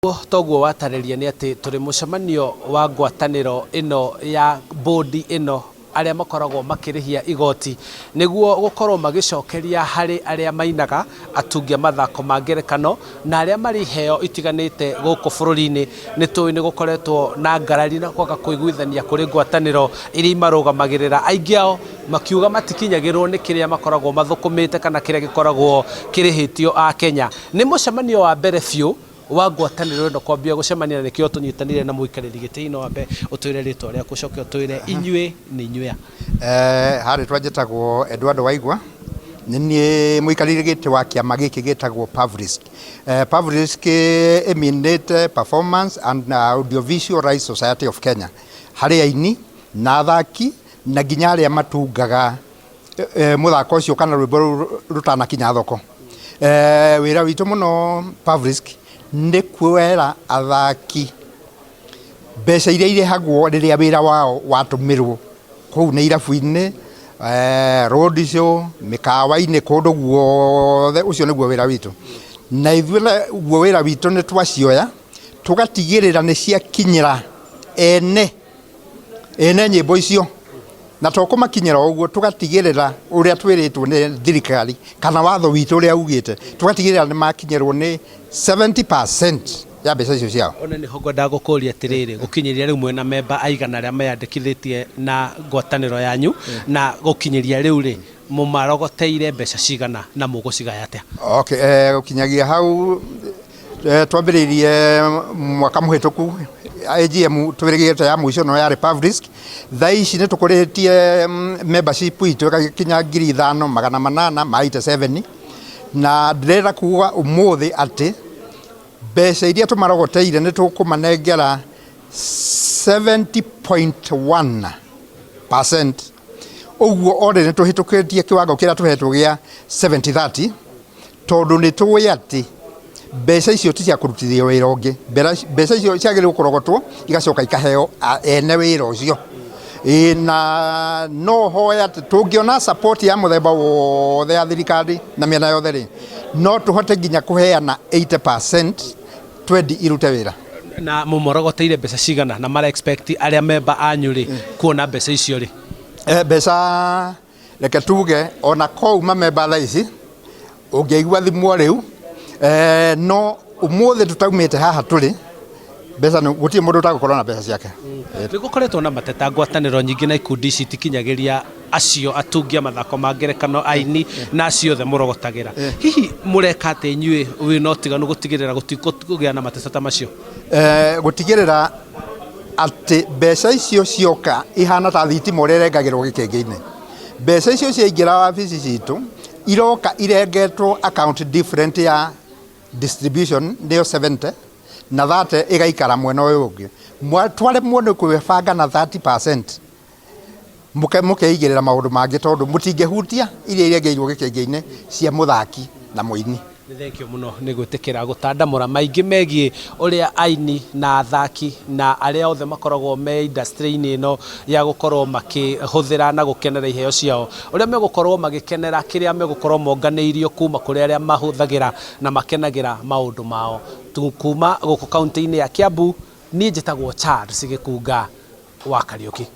Toguo watarĩria nĩ atĩ tũrĩ mũcemanio wa ngwatanĩro ĩno ya bũndi ĩno arĩa makoragwo makĩrĩhia igoti nĩguo gũkorwo magĩcokeria harĩ arĩa mainaga, atungi a mathako ma ngerekano na arĩa marĩ iheo itiganĩte gũkũ bũrũri-inĩ. Nĩ tũĩ nĩ gũkoretwo na ngarari na kwaga kũiguithania kũrĩ ngwatanĩro iria imarũgamagĩrĩra, aingĩ ao makiuga matikinyagĩrwo nĩ kĩrĩa makoragwo mathũkũmĩte kana kĩrĩa gĩkoragwo kĩrĩhĩtio Akenya. Nĩ mũcemanio wa mbere biũ wa ngwatanĩro ĩno kwambia gũcemania na nĩkĩo tũnyitanĩire na mũikarĩri gĩtĩ no wambe ũtwĩre rĩtwa rĩaku ũcoke ũtwĩre inyuĩ nĩ inyuĩ a. Ha rĩtwa njĩtagwo Edward Waigwa, nĩ niĩ mũikarĩri gĩtĩ wa kĩama gĩkĩ gĩtagwo PAVRISK. PAVRISK ĩminĩte Performance and Audiovisual Rights Society of Kenya, harĩ aini na athaki na nginya arĩa matungaga mũthako ũcio kana rwĩmbo rũu rũtanakinya thoko. Wĩra witũ mũno PAVRISK nĩ kwĩra athaki mbeca iria irĩhagwo rĩrĩa wĩra wao watũmĩrwo kũu nĩ irabu-inĩ, road show, mĩkawa-inĩ, kũndũ guothe, ũcio nĩguo wĩra witũ. Na ithuĩ naguo wĩra witũ nĩ twacioya tũgatigĩrĩra nĩ ciakinyĩra ene ene nyĩmbo icio na to kũmakinyĩra o ũguo tũgatigĩrĩra ũrĩa twĩrĩtwo nĩ thirikari kana watho witũ ũrĩa ugĩte tũgatigĩrĩra nĩ makinyĩrwo nĩ 70% ya mbeca icio ciao. Ona nĩho ngwendaga gũkũria atĩrĩrĩ, gũkinyĩria rĩu mwĩna memba aigana arĩa meyandĩkithĩtie na ngwatanĩro yanyu, na gũkinyĩria rĩu rĩ, mũmarogoteire mbeca cigana na mũgũcigaya atĩa? Okay, gũkinyagia hau twambĩrĩirie mwaka mũhĩtũku AGM twĩrĩgĩte ya mũico no yarĩ PAVRISK. Thaa ici nĩ tũkũrĩtie membership itũ ĩgakinya 5887, na ndĩrenda kuga ũmũthĩ atĩ mbeca iria tũmarogoteire nĩ tũkũmanengera 70.1%. Ũguo already nĩ tũhĩtũkĩtie kĩwango kĩrĩa tũhetwo gĩa 70-30, tondũ nĩ tũĩ atĩ mbeca icio ti cia kũrutithio wĩra ũngĩ. Mbeca icio ciagĩrĩirwo kũrogotwo igacoka ikaheo ene wĩra ũcio. Ĩĩ na no hoe atĩ tũngĩona support ya mũthemba wothe ya thirikari na mĩena yothe rĩ, no tũhote nginya kũheana 80% twendi irute wĩra. Na mũmorogoteire mbeca cigana na mara expect arĩa memba anyu rĩ kuona mbeca icio rĩ? Mbeca reke tuge ona kouma memba thaa ici ũngĩigua thimwo rĩu, no ũmũthĩ tũtaumĩte haha tũrĩ mbeca gũtirĩ mũndũ ũtagũkorwo na mbeca ciake. Nĩ gũkoretwo na mateta, ngwatanĩro nyingĩ na ikundi ici itikinyagĩria acio atungi a mathako ma ngerekano, aini na acio othe mũrogotagĩra. Hihi mũreka atĩa inyuĩ wĩna ũtiganu gũtigĩrĩra gũtikũgĩa na mateta ta macio? Gũtigĩrĩra atĩ mbeca icio cioka ihana ta thitima ũrĩa ĩrengagĩrwo gĩkĩngĩ-inĩ. Mbeca icio ciaingĩra wabici citũ iroka irengetwo account different ya distribution nĩyo 70 na 30 ĩgaikara mwena ũyũ ũngĩ. Twaremwo nĩ kwĩbanga na 30% mũkeigĩrĩra maũndũ mangĩ tondũ mũtingĩhutia iria irengeirwo gĩkĩngĩ-inĩ cia mũthaki na mũini. Nĩ thengiũ mũno nĩ gwĩtĩkĩra gũtandamũra maingĩ megiĩ ũrĩa aini na athaki na arĩa othe makoragwo me industry-inĩ ĩno ya gũkorwo makĩhũthĩra na gũkenera iheo ciao, ũrĩa megũkorwo magĩkenera kĩrĩa megũkorwo monganĩirio kuma kũrĩ arĩa mahũthagĩra na makenagĩra maũndũ mao. Kuma gũkũ kaũntĩ-inĩ ya Kiambu, niĩ njĩtagwo Charles Gĩkunga wa Kariũki.